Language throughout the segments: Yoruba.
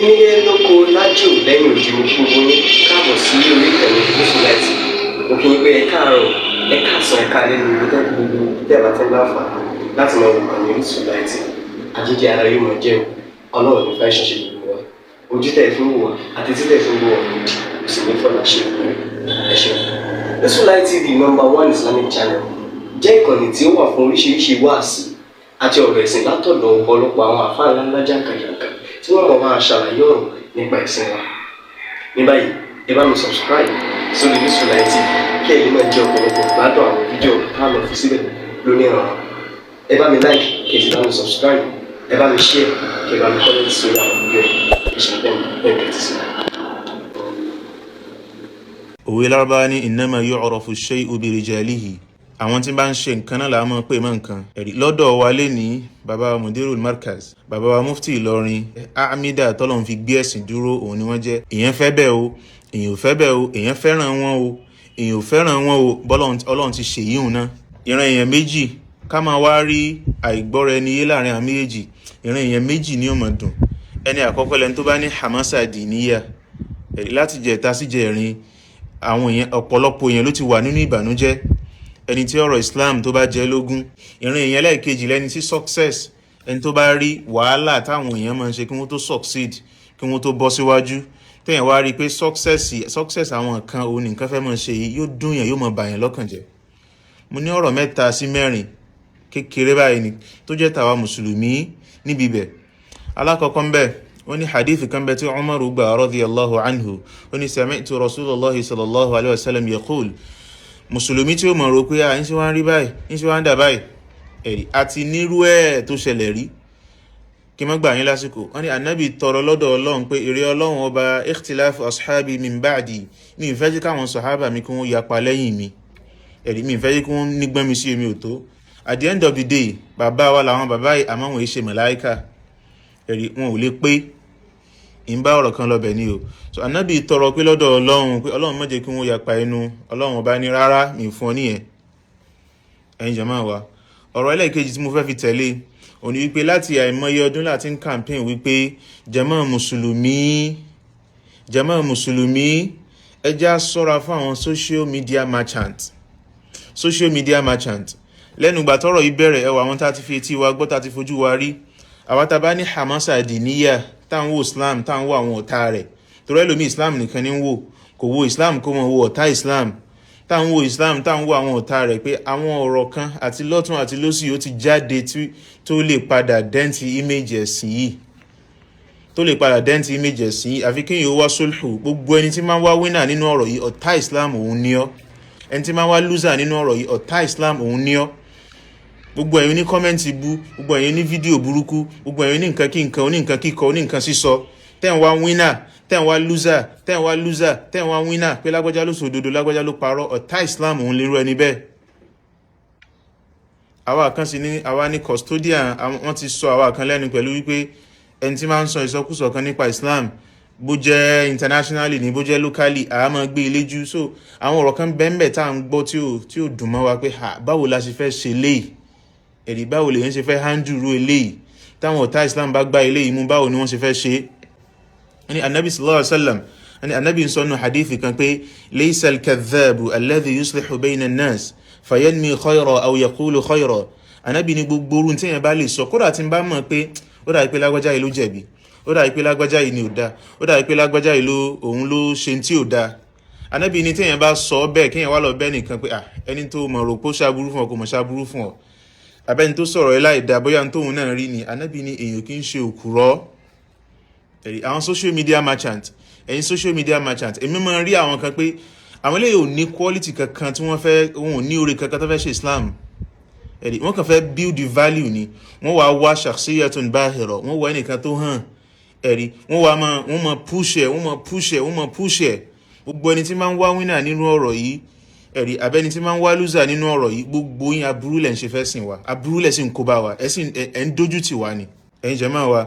Nílé lóko, lájò, lẹ́yìn odi, mo kí gbogbo yín káàbọ̀ sí orí ìkànnì Gúúsù Láìtì. Mo kí yín pé ẹ káàárọ̀, ẹ káàsán, ẹ káalẹ́ ní ibi tẹ́ gbogbo tẹ́ bá tẹ́ láǹfààní láti máa wò kàn ní Orísun Láìtì. Àjíjẹ ara yóò máa jẹun. Ọlọ́run ní fẹ́ ṣẹṣẹ gbogbo wa. Ojú tẹ́ fi ń wò wá àti tí tẹ́ fi ń wò wá lòdì kò sì ní fọlá ṣe ìpínlẹ̀. Ẹ ṣeun. Orísun Light TV, number one Islamic channel, jẹ́ ìkànnì tí ó wà fún oríṣiríṣi wáàsí àti ọ̀rọ̀ ẹ̀sìn látọ̀dọ̀ ọ̀pọ̀lọpọ̀ àwọn àfáà ńláńlá jàǹkàjàǹkà tí wọ́n mọ̀ máa ṣàlàyé ọ̀rọ̀ nípa ẹ̀sìn wa. Ní báyìí, ẹ bá mi subscribe sórí Orísun Light TV kí ẹ lè máa jẹ ọ̀pọ̀lọpọ̀ gbádùn àwọn fídíò tá a lọ fi síbẹ̀ lónìí ọ̀rọ̀. Ẹ bá mi like, kí ẹ sì bá mi subscribe, ẹ bá mi share, kí ẹ bá mi comment sórí àwọn fídíò yìí. Ẹ ṣe bẹ́ẹ̀ bẹ́ẹ̀ tẹ́tí sí. Òwe Lárúbáwá ní innama yu'rafu shay'u bi rijalihi. Àwọn tí bá ń ṣe nǹkan náà là á mọ̀ pé mọ́ nǹkan. Ẹ̀rí lọ́dọ̀ wa lé ní bàbá wa Mudirul Markaz, bàbá wa Mufti Ìlọrin, Amida tọ́lọ́run fi gbé ẹ̀sìn dúró, òun ni wọ́n jẹ́. Èèyàn fẹ́ bẹ́ẹ̀ o, èèyàn ò fẹ́ bẹ́ẹ̀ o, èèyàn fẹ́ràn wọn o, èèyàn ò fẹ́ràn wọn o, bọ́lọ́run ti ṣèyí òun náà. Ìran èèyàn méjì ká máa wá rí àìgbọ́ra ẹni yé láàrin àwọn méjèèjì. Ìran èèyàn méjì ni ó máa dùn. Ẹni àkọ́kọ́ lẹni tó bá ní hamasa dìníyà. Ẹ̀rí láti jẹ ìta sí jẹ ìrìn àwọn èèyàn, ọ̀pọ̀lọpọ̀ èèyàn ló ti wà nínú ìbànújẹ́. Ẹni tí ọ̀rọ̀ Islam tó bá jẹ́ lógún. Ìran èèyàn lẹ́ẹ̀kejì lẹni tí success, ẹni tó bá rí wàhálà táwọn èèyàn máa ń ṣe kí wọ́n tó succeed, kí wọ́n tó bọ́ síwájú, téèyàn wá rí i pé success àwọn kan òun nìkan fẹ́ máa ṣe yìí, yóò dùn yàn, yóò máa bà yàn lọ́kàn jẹ́. Mo ní ọ̀rọ̀ mẹ́ta sí mẹ́rin kékeré báyìí ni tó jẹ́ tàwa mùsùlùmí níbi ibẹ̀. Alákọ̀ọ́kọ́ ń bẹ̀, wọ́n ní hadith kan bẹ tí Umaru gbà radiyallahu anhu. Ó ní sami'tu Rasulullahi sallallahu alayhi wa sallam yaqul. Mùsùlùmí tí ó mọ̀ rò pé à ń ṣe wá ń rí báyìí, ń ṣe wá ń dà báyìí, ẹ̀rí àti nírú ẹ̀ tó ṣẹlẹ̀ rí, kí n má gbà yín lásìkò. Wọ́n ní Anabi tọrọ lọ́dọ̀ Ọlọ́run pé, èrè Ọlọ́run Ọba, ikhtilafu ashabi min ba'di, mi ì fẹ́ jẹ́ káwọn sàhábà mi kí wọ́n yapa lẹ́yìn mi. Ẹ̀rí, mi ì fẹ́ jẹ́ kí wọ́n nígbọ́n mi sí omi ò tó. At the end of the day, bàbá wa làwọn bàbá yìí, àmọ́ wọn ì ṣe màláíkà. Ẹ̀rí, wọn ò lè pé ń bá ọ̀rọ̀ kan lọ́bẹ̀ ni o. So Anabi tọrọ pé lọ́dọ̀ Ọlọ́run pé Ọlọ́run má jẹ́ kí wọ́n yapa ẹnu. Ọlọ́run Ọba ní rárá, mi fún ọ nìyẹn. Ẹ̀yin jàmáà wa, ọ̀rọ̀ ẹlẹ́ẹ̀kejì tí mo fẹ́ fi tẹ̀lé òní wípé láti àìmọye ọdún láti ń campaign wípé jàmáà mùsùlùmí, jàmáà mùsùlùmí, ẹ já ṣọ́ra fún àwọn social media merchant. Social media merchant, lẹ́nu ìgbà tọ́rọ̀ yìí bẹ̀rẹ̀, ẹwà àwọn tá a ti fi etí wa gbọ́, tá a ti fojú wa rí. Àwa tá a bá ní hamasa dìníyà, tá à ń wo Islam, tá à ń wo àwọn ọ̀tá rẹ̀, torí ẹlòmíì Islam nìkan ní ń wò, kò wo Islam kó mọ̀ wo ọ̀tá Islam. Tá à ń wo Islam, tá à ń wo àwọn ọ̀tá rẹ̀, pé àwọn ọ̀rọ̀ kan àti lọ́tún àti lósì ó ti jáde tó lè padà dent image ẹ̀sìn yìí, tó lè padà dent image ẹ̀sìn yìí, àfi kéèyàn ó wá sulhu. Gbogbo ẹni tí máa ń wá winner nínú ọ̀rọ̀ yìí, ọ̀tá Islam òun ní ọ́. Ẹni tí máa ń wá loser nínú ọ̀rọ̀ yìí, ọ̀tá Islam òun ní ọ́. Gbogbo ẹ̀yin ní comment bú, gbogbo ẹ̀yin ní fídíò burúkú, gbogbo ẹ̀yin ní nǹkan kí nǹkan, oní nǹkan kíkọ, oní nǹkan sísọ, tẹ́ ń wá winner, tẹ́ ń wá loser, tẹ́ ń wá loser, tẹ́ ń wá winner, pé lágbájá ló sòdodo, lágbájá ló parọ́, ọ̀tá Islam òun lérò ẹni bẹ́ẹ̀. Àwa kan sì ní àwa ní custodian. Wọ́n ti sọ àwa kan lẹ́nu pẹ̀lú wípé ẹni tí máa ń sọ ìsọkúsọ kan nípa Islam, bó jẹ́ internationally ní, bó jẹ́ locally, àá máa gbé ilé jù. So àwọn ọ̀rọ̀ kan bẹ́ẹ̀ tá à ń gbọ́ tí ò dùn mọ́ wa pé ha, báwo la ṣe fẹ́ ṣe léyìí? Ẹ̀rí, báwo lèyàn ṣe fẹ́ handle ru eléyìí? Táwọn ọ̀tá Islam bá gbá eléyìí mú, báwo ni wọ́n ṣe fẹ́ ṣe é? Ní Anabi sallallahu alaihi wasallam ní, Anabi ń sọ nù hadithi kan pé laysa al-kadhabu alladhi yuslihu bayna an-nas fayanmi khayra aw yaqulu khayra. Anabi ní gbogbo orun tí èèyàn bá lè sọ, kódà tí n bá mọ̀ pé ó dàbí pé lágbájá yìí ló jẹ̀bi, ó dàbí pé lágbájá yìí ni ò dáa, ó dàbí pé lágbájá yìí ló òun ló ṣe tí ò dáa, Anabi ní téèyàn bá sọ bẹ́ẹ̀, kéèyàn wá lọ bẹ́ẹ̀ nìkan pé, ah, ẹni tó mọ̀ rò pé ó ṣàbúrú fún ọ, kò mọ̀ ṣàbúrú fún ọ, abẹ́ni tó sọ̀rọ̀ ẹ láì dáa, bóyá tóun náà rí ni. Anabi ní èèyàn kì í ṣe òkúrọ́. Ẹ̀rí, àwọn social media merchant, ẹ̀yin social media merchant, èmi máa ń rí àwọn kan pé àwọn eléyìí ò ní quality kankan tí wọ́n fẹ́, wọn ò ní oore kankan tó fẹ́ ṣe Islam. Ẹ̀rí, wọ́n kàn fẹ́ build the value ni. Wọ́n wá wá shakhsiyatun bahira, wọ́n wá ẹnìkan tó hàn. Ẹ̀rí, wọ́n wá máa, wọ́n máa push ẹ̀, wọ́n máa push ẹ̀, wọ́n máa push ẹ̀. Gbogbo ẹni tí máa ń wá winner nínú ọ̀rọ̀ yìí, ẹ̀rí, abẹ́ni tí máa ń wá loser nínú ọ̀rọ̀ yìí, gbogbo yín, aburú lẹ̀ ń ṣe fẹ́ sìn wa, aburú lẹ̀ sì ń kó bá wa, ẹ̀ sì ẹ̀ ń dójú tì wá ni. Ẹ̀yin jàmáà wa,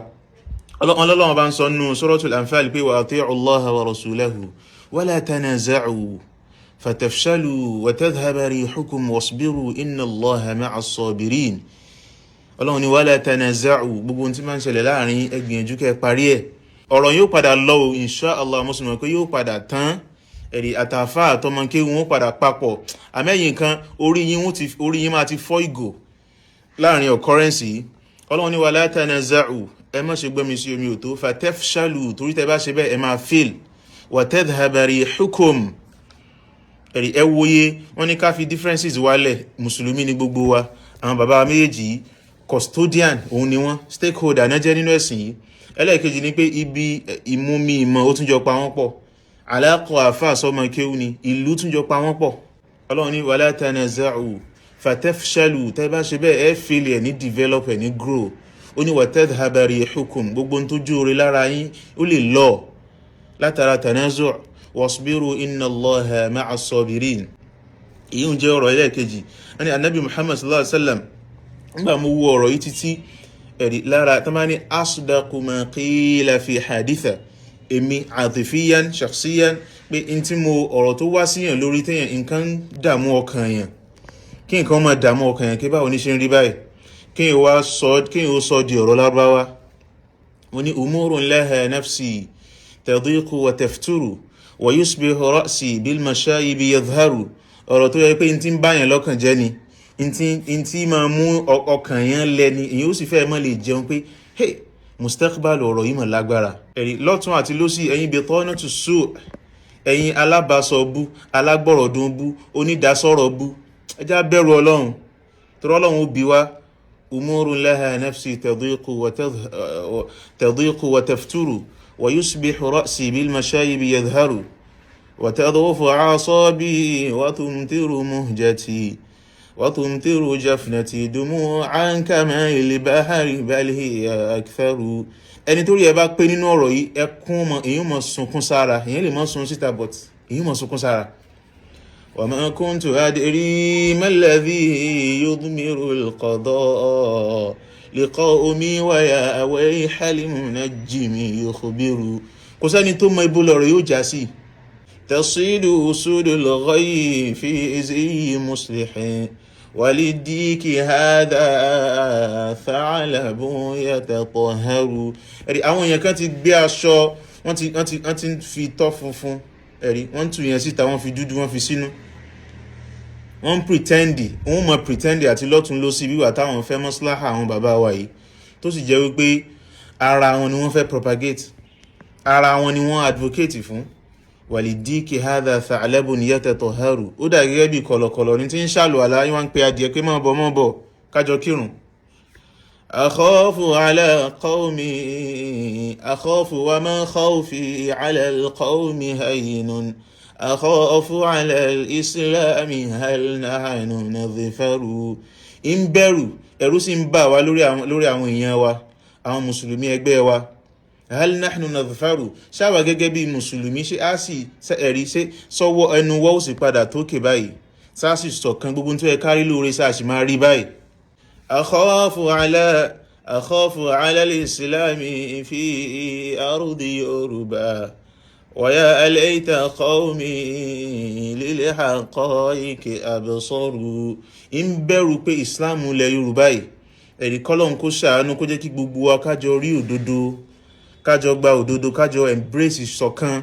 Ọlọ́run bá ń sọ nínú Suratul Anfal pé wa ati'u Allaha wa rasulahu wa la tanaza'u fatafshalu wa tadhhaba rihukum wasbiru inna Allaha ma'a as-sabirin. Ọlọ́run ni wala tanaza'u, gbogbo ohun tí máa ń ṣẹlẹ̀ láàrin, ẹ gbìyànjú kẹ́ parí ẹ̀. Ọ̀rọ̀ yóò padà lọ o, insha Allah. Mùsùlùmí pé yóò padà tán. Ẹ̀rí àtàfà àtọmọké wọn padà papọ̀. Àmẹ́yìn kan orí yín, orí yín máa ti fọ́ ìgò láàrin occurrence yìí. Ọlọ́run ní wala tanaza'u, ẹ má ṣe gbọ́mi sí omi òtó, fatafshalu, torí tẹ bá ṣe bẹ́ẹ̀, ẹ máa fail, wa tadhhaba rihukum. Ẹ̀rí, ẹ wòye, wọ́n ní ká fi differences wálẹ̀. Mùsùlùmí ni gbogbo wa. Àwọn bàbá méjèèjì yìí, custodian òun ni wọ́n, stakeholder náà jẹ́ nínú ẹ̀sìn yìí. Ẹlẹ́ẹ̀kejì ni pé ibi ìmúmi ìmọ̀, ó tún jọ pa wọ́n pọ̀. Alákọ̀ àfáà sọmọ kéwú ni, ìlú tún jọ pa wọ́n pọ̀. Ọlọ́run ní wala tanaza'u fatafshalu, tẹ́ bá ṣe bẹ́ẹ̀, ẹ fail, ẹ̀ ní develop, ẹ̀ ní grow. Ó ní wa tadhhaba rihukum, gbogbo tó jó oore lára yín, ó lè lọ látara tanazu'. Wasbiru inna Allaha ma'a sabirin. Èyí ń jẹ́ ọ̀rọ̀ ẹlẹ́ẹ̀kejì. Wọ́n ní Anabi Muhammad sallallahu alaihi wa sallam, nígbà mo wo ọ̀rọ̀ yìí títí, ẹ̀rí lára tó máa ní asdaqu ma qila fi haditha, èmi àtìfíyàn shakhsiyan, pé n tí mo ọ̀rọ̀ tó wá síyàn lórí, téèyàn nǹkan dààmú ọkàn yàn, kí nǹkan máa dààmú ọkàn yàn, kí báwo ní ṣe ń rí báyìí, kí n wá sọ, kí n ó sọ di ọ̀rọ̀ Lárúbáwá. Mo ní umurun laha nafsi tadiqu wa tafturu wa yusbihu ra'si bil mashayibi yadhharu. Ọ̀rọ̀ tó yẹ pé n ti ń báyàn lọ́kàn jẹ́ ni, n tí máa mú ọkàn yẹn lẹ ni, èyí ó sì fẹ́ mọ́ lè jẹun pé hey, mustaqbal ọ̀rọ̀ yìí mọ̀ lágbára. Ẹ̀rí lọ́tún àti lósì, ẹ̀yin bitanatu su', ẹ̀yin alábàásọ bú, alágbọ̀rọ̀dún bú, onídàásọ̀rọ̀ bú, ẹ já bẹ̀rù Ọlọ́run, torí Ọlọ́run ó bi wá. Umurun laha nafsi tadiqu wa tafturu wa yusbihu ra'si bil mashayibi yadhharu wa tadhufu a'sabi wa tumtiru muhjati wa tumtiru jafnati dumu'an kama'il bahari bal hiya aktharu. Ẹni tó rí ẹ bá pé nínú ọ̀rọ̀ yìí, ẹkún mọ èyí mọ sunkún sára, èyí lè mọ sun síta, but èyí mọ sunkún sára. Wa ma kuntu adri ma alladhi yudmiru al-qada liqa'umi wa ya wayha al-munajjimi yukhbiru. Kò sẹ́ni tó mọ ibo lọ̀rọ̀ yóò já sí. Tasidu usudul ghayyi fi izyi muslihin walidiki hadha tha'labun yatatahharu. Ẹ̀rí, àwọn èèyàn kan ti gbé aṣọ, wọ́n ti fi tọ́ funfun, ẹ̀rí, wọ́n tù yẹn síta, wọ́n fi dúdú, wọ́n fi sínú, wọ́n ń pretend, wọ́n mọ̀ pretend àti lọ́tún lọ́sí wíwà táwọn fẹ́ maslaha àwọn bàbá wa yìí, tó sì jẹ́ wípé ara wọn ni wọ́n fẹ́ propagate, ara wọn ni wọ́n advocate fún. Walidiki hadha tha'labun yatatahharu. Ó dà gẹ́gẹ́ bí kọ̀lọ̀kọ̀lọ̀ ní tí ń ṣàlù àlá, wọ́n ń pe adìẹ pé má bọ̀, má bọ̀, kájọ kírun. Akhafu ala qawmi, akhafu wa ma khawfi ala al-qawmi hayyinun, akhafu ala al-islami hal nahnu nadhfaru. Ń bẹ̀rù, ẹ̀rù sì ń bà wá lórí àwọn èèyàn wa, àwọn mùsùlùmí ẹgbẹ́ wa. Hal nahnu nadhfaru, ṣáwà gẹ́gẹ́ bí mùsùlùmí, ṣe á sì ẹ̀rí ṣe sọ́wọ́ ẹnu wọ́ ó sì padà tókè báyìí, sáà sì ṣọ̀kan, gbogbo tó yẹ kárí lóore, sáà sì máa rí báyìí. Akhafu ala al-islami fi ardi Yorùbá wa ya layta qawmi lil haqa'iqi absaru. Ń bẹ̀rù pé Islam ilẹ̀ Yorùbá yìí, ẹ̀rí, kọ́lọ́n kó ṣàánú, kó jẹ́ kí gbogbo wa kájọ rí òdodo, kájọ gba òdodo, kájọ embrace ìṣọ̀kan.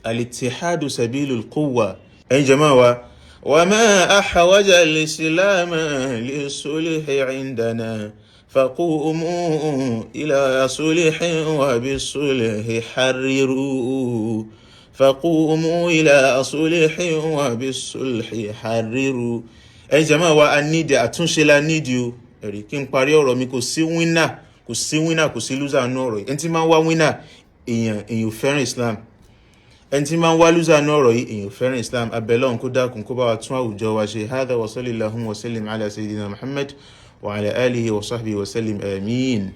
Al-ittihadu sabilul quwwa. Ẹ̀yin jàmáà wa, wa ma ahwaja al-islam lis-sulhi indana faqumu ila sulhin wa bis-sulhi harriru, faqumu ila sulhin wa bis-sulhi harriru. Ẹ̀yin jàmáà wa, a nídìí àtúnṣe la nídìí o. Ẹ̀rí, kí n parí ọ̀rọ̀ mi, kò sí winner, kò sí winner, kò sí loser nínú ọ̀rọ̀ yìí. Ẹni tí máa ń wá winner, èèyàn ò fẹ́ràn Islam. Ẹni tí máa ń wá loser nínú ọ̀rọ̀ yìí, èèyàn ò fẹ́ràn Islam. Abẹ́lọ́run kó dákun, kó bá wa tún àwùjọ wa ṣe. Hadha wa sallallahu wa sallim ala sayyidina Muhammad wa ala alihi wa sahbihi wa sallim, amin.